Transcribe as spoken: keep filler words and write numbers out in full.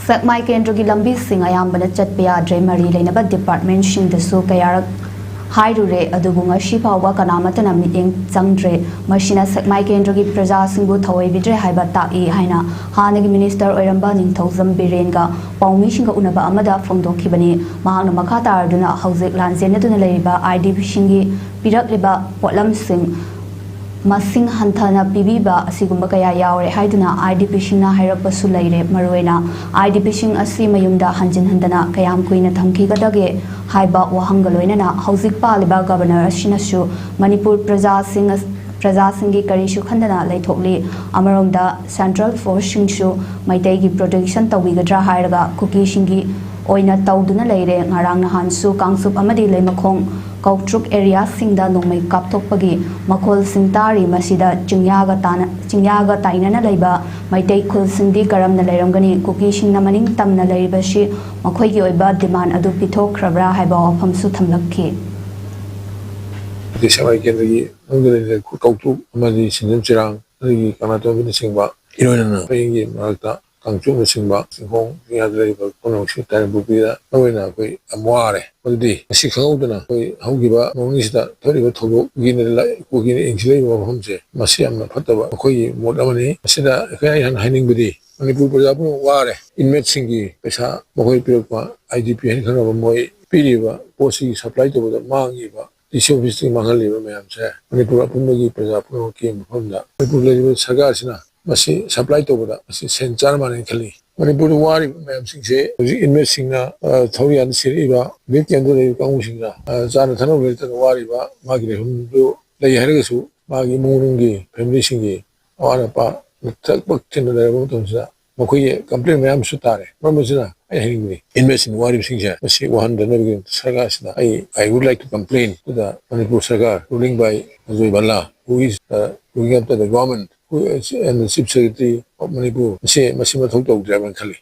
ꯁꯦꯛꯃꯥꯏ ꯀꯦꯟꯗ꯭ꯔꯒꯤ ꯂꯝꯕꯤꯁꯤꯡ ꯑꯌꯥꯝꯕꯅ ꯆꯠꯄ ꯌꯥꯗ꯭ꯔꯦ꯫ ꯃꯔꯤ ꯂꯩꯅꯕ ꯗꯤꯄꯥꯔꯠꯃꯦꯟꯁꯤꯡꯗꯁꯨ ꯀꯌꯥꯔꯛ ꯍꯥꯏꯔꯨꯔꯦ, ꯑꯗꯨꯕꯨ ꯉꯁꯤ ꯐꯥꯎꯕ ꯀꯅꯥꯃꯠꯇꯅ ꯃꯤꯠꯌꯦꯡ ꯆꯪꯗ꯭ꯔꯦ꯫ ꯃꯁꯤꯅ ꯁꯦꯛꯃꯥꯏ ꯀꯦꯟꯗ꯭ꯔꯒꯤ ꯄ꯭ꯔꯖꯥꯁꯤꯡꯕꯨ ꯊꯧꯑꯣꯏꯕꯤꯗ꯭ꯔꯦ ꯍꯥꯏꯕ ꯇꯥꯛꯏ ꯍꯥꯏꯅ ꯍꯥꯟꯅꯒꯤ ꯃꯤꯅꯤꯁꯇꯔ ꯑꯣꯏꯔꯝꯕ ꯅꯤꯡꯊꯧꯖꯝ ꯕꯤꯔꯦꯟꯒ ꯄꯥꯎꯃꯤꯁꯤꯡꯒ ꯎꯅꯕ ꯑꯃꯗ ꯐꯣꯡꯗꯣꯛꯈꯤꯕꯅꯤ꯫ ꯃꯍꯥꯛꯅ ꯃꯈꯥ ꯇꯥꯔꯗꯨꯅ ꯍꯧꯖꯤꯛ ꯂꯥꯟꯖꯦꯟꯅꯗꯨꯅ ꯂꯩꯔꯤꯕ ꯑꯥꯏ ꯗꯤ ꯄꯤꯁꯤꯡꯒꯤ ꯄꯤꯔꯛꯂꯤꯕ ꯄꯣꯠꯂꯝꯁꯤꯡ ꯃꯁꯤꯡ ꯍꯟꯊꯅ ꯄꯤꯕꯤꯕ ꯑꯁꯤꯒꯨꯝꯕ ꯀꯌꯥ ꯌꯥꯎꯔꯦ ꯍꯥꯏꯗꯨꯅ ꯑꯥꯏ ꯗꯤ ꯄꯤꯁꯤꯡꯅ ꯍꯥꯏꯔꯛꯄꯁꯨ ꯂꯩꯔꯦ꯫ ꯃꯔꯨꯑꯣꯏꯅ ꯑꯥꯏ ꯗꯤ ꯄꯤꯁꯤꯡ ꯑꯁꯤ ꯃꯌꯨꯝꯗ ꯍꯟꯖꯤꯟ ꯍꯟꯗꯅ ꯀꯌꯥꯝ ꯀꯨꯏꯅ ꯊꯝꯈꯤꯒꯗꯒꯦ ꯍꯥꯏꯕ ꯋꯥꯍꯪꯒ ꯂꯣꯏꯅꯅ ꯍꯧꯖꯤꯛ ꯄꯥꯜꯂꯤꯕ ꯒꯕꯔꯅꯔ ꯑꯁꯤꯅꯁꯨ ꯃꯅꯤꯄꯨꯔ ꯄ꯭ꯔꯖꯥꯁꯤꯡ ꯑꯁ-, ꯄ꯭ꯔꯖꯥꯁꯤꯡꯒꯤ ꯀꯔꯤꯁꯨ ꯈꯟꯗꯅ ꯂꯩꯊꯣꯛꯂꯤ꯫ ꯑꯃꯔꯣꯝꯗ ꯁꯦꯟꯇ꯭ꯔꯦꯜ ꯐꯣꯔꯁꯁꯤꯡꯁꯨ ꯃꯩꯇꯩꯒꯤ ꯄ꯭ꯔꯣꯇꯦꯛꯁꯟ ꯇꯧꯕꯤꯒꯗ꯭ꯔꯥ ꯍꯥꯏꯔꯒ ꯀꯨꯀꯤꯁꯤꯡꯒꯤ ꯑꯣꯏꯅ ꯇꯧꯗꯨꯅ ꯂꯩꯔꯦ꯫ ꯉꯔꯥꯡ ꯅꯍꯥꯟꯁꯨ ꯀꯥꯡꯆꯨꯞ ꯑꯃꯗꯤ ꯂꯩꯃꯈꯣꯡ ꯀꯧꯇ꯭ꯔꯨꯛ ꯑꯦꯔꯤꯌꯥꯁꯤꯡꯗ ꯅꯣꯡꯃꯩ ꯀꯥꯞꯊꯣꯛꯄꯒꯤ ꯃꯈꯣꯜꯁꯤꯡ ꯇꯥꯔꯤ꯫ ꯃꯁꯤꯗ ꯆꯤꯡꯌꯥꯒ ꯇꯥꯅ-, ꯆꯤꯡꯌꯥꯒ ꯇꯥꯏꯅꯅ ꯂꯩꯕ ꯃꯩꯇꯩ ꯈꯨꯜꯁꯤꯡꯗꯤ ꯀꯔꯝꯅ ꯂꯩꯔꯝꯒꯅꯤ? ꯀꯨꯀꯤꯁꯤꯡꯅ ꯃꯅꯤꯡ ꯇꯝꯅ ꯂꯩꯔꯤꯕꯁꯤ ꯃꯈꯣꯏꯒꯤ ꯑꯣꯏꯕ ꯗꯤꯃꯥꯟ ꯑꯗꯨ ꯄꯤꯊꯣꯛꯈ꯭ꯔꯕ꯭ꯔꯥ ꯍꯥꯏꯕ ꯋꯥꯐꯝꯁꯨ ꯊꯝꯂꯛꯈꯤ꯫ ꯁꯦꯛꯃꯥꯏ ꯀꯦꯟꯗ꯭ꯔꯒꯤ ꯃꯅꯨꯡꯗ ꯂꯩꯔꯤꯕ ꯀꯧꯇ꯭ꯔꯨꯛ ꯑꯃꯗꯤ ꯁꯤꯟꯖꯝ ꯆꯤꯔꯥꯡ, ꯑꯗꯒꯤ ꯀꯪꯂꯥꯇꯣꯡꯕꯤꯅꯆꯤꯡꯕ, ꯏꯔꯣꯏꯅꯅ ꯄꯔꯦꯡꯒꯤ ꯃꯔꯛꯇ ꯀꯥꯡꯆꯨꯞꯅꯆꯤꯡꯕ ꯆꯤꯡꯈꯣꯡ ꯆꯤꯡꯌꯥꯗ ꯂꯩꯔꯤꯕ ꯄꯨꯝꯅꯃꯛꯁꯤ ꯇꯥꯏꯕꯪꯄꯣꯛꯄꯤꯗ ꯃꯔꯨꯑꯣꯏꯅ ꯑꯩꯈꯣꯏ ꯌꯥꯝ ꯋꯥꯔꯦ꯫ ꯃꯗꯨꯗꯤ ꯃꯁꯤ ꯈꯪꯍꯧꯗꯅ ꯑꯩꯈꯣꯏ ꯍꯧꯈꯤꯕ ꯅꯣꯡꯅꯤꯁꯤꯗ ꯊꯣꯛꯂꯤꯕ ꯊꯧꯗꯣꯛ ꯀꯨꯀꯤꯅ ꯂꯥ-, ꯀꯨꯀꯤꯅ ꯏꯟꯈꯠꯂꯛꯏꯕ ꯃꯐꯝꯁꯦ, ꯃꯁꯤ ꯌꯥꯝꯅ ꯐꯠꯇꯕ ꯑꯩꯈꯣꯏꯒꯤ ꯃꯣꯠ ꯑꯃꯅꯤ꯫ ꯃꯁꯤꯗ ꯑꯩꯈꯣꯏ ꯍꯥꯟꯅ ꯍꯥꯏꯅꯤꯡꯕꯗꯤ ꯃꯅꯤꯄꯨꯔ ꯄ꯭ꯔꯖꯥ ꯄꯨꯝꯅꯃꯛ ꯋꯥꯔꯦ꯫ ꯏꯟꯃꯦꯠꯁꯤꯡꯒꯤ ꯄꯩꯁꯥ ꯃꯈꯣꯏ ꯄꯤꯔꯛꯄ, ꯑꯥꯏ ꯗꯤ ꯄꯤ ꯍꯥꯏꯅ ꯈꯪꯅꯕ, ꯃꯣꯏ ꯄꯤꯔꯤꯕ ꯄꯣꯠꯁꯤꯒꯤ ꯁꯄ꯭ꯂꯥꯏ ꯇꯧꯕꯗ ꯃꯥꯡꯉꯤꯕ, ꯗꯤ ꯁꯤ ꯑꯣꯐꯤꯁꯇꯒꯤ ꯃꯥꯡꯍꯜꯂꯤꯕ ꯃꯌꯥꯝꯁꯦ ꯃꯅꯤꯄꯨꯔ ꯑꯄꯨꯟꯕꯒꯤ ꯄ꯭ꯔꯖꯥ ꯄꯨꯝꯅꯃꯛꯀꯤ ꯃꯐꯝꯗ ꯃꯅꯤꯄꯨꯔ ꯂꯩꯔꯤꯕ ꯁꯔꯀꯥꯔꯁꯤꯅ ꯃꯁꯤ ꯁꯄ꯭ꯂꯥꯏ ꯇꯧꯕꯗ ꯃꯁꯤ ꯁꯦꯟ ꯆꯥꯔ ꯃꯥꯟꯅꯩ ꯈꯜꯂꯤ꯫ ꯃꯅꯤꯄꯨꯔꯗ ꯋꯥꯔꯤꯕ ꯃꯌꯥꯝꯁꯤꯡꯁꯦ ꯍꯧꯖꯤꯛ ꯏꯟꯃꯦꯠꯁꯤꯡꯅ, ꯑ, ꯊꯧꯔꯤ ꯌꯥꯟꯗ ꯁꯤꯔꯛꯏꯕ ꯕꯤꯠ ꯀꯦꯟꯗ꯭ꯔ ꯂꯩꯔꯤꯕ ꯀꯥꯡꯕꯨꯁꯤꯡꯅ, ꯑ, ꯆꯥꯅ ꯊꯛꯅꯕ ꯂꯩꯇꯅ ꯋꯥꯔꯤꯕ ꯃꯥꯒꯤ ꯂꯩꯐꯝꯗꯨ ꯂꯩ ꯍꯥꯏꯔꯒꯁꯨ ꯃꯥꯒꯤ ꯏꯃꯨꯡ ꯃꯅꯨꯡꯒꯤ ꯐꯦꯃꯤꯂꯤꯁꯤꯡꯒꯤ ꯑꯋꯥꯠ ꯑꯄꯥ ꯊꯛꯄ ꯊꯤꯟꯅ ꯂꯩꯔꯕ ꯃꯇꯝꯁꯤꯗ ꯃꯈꯣꯏꯒꯤ ꯀꯝꯄ꯭ꯂꯦꯟ ꯃꯌꯥꯝꯁꯨ ꯇꯥꯔꯦ꯫ ꯃꯔꯝ ꯑꯁꯤꯅ ꯑꯩ ꯍꯥꯏꯅꯤꯡꯕꯗꯤ ꯏꯟꯃꯦꯠꯁꯤꯡ ꯋꯥꯔꯤꯕꯁꯤꯡꯁꯦ ꯃꯁꯤ ꯋꯥꯍꯟꯗꯅꯕꯒꯤꯗꯃꯛꯇ ꯁꯔꯀꯥꯔꯁꯤꯗ ꯑꯩ, I would like to complain to the Manipur Sarkar ruling by Ajoy Bhalla, who is, uh, looking after the government, who is, and the Chief Secretary of Manipur꯫ ꯃꯁꯤ, ꯃꯁꯤ ꯃꯊꯧ ꯇꯧꯗ꯭ꯔꯦ ꯍꯥꯏꯕꯅ ꯈꯜꯂꯤ꯫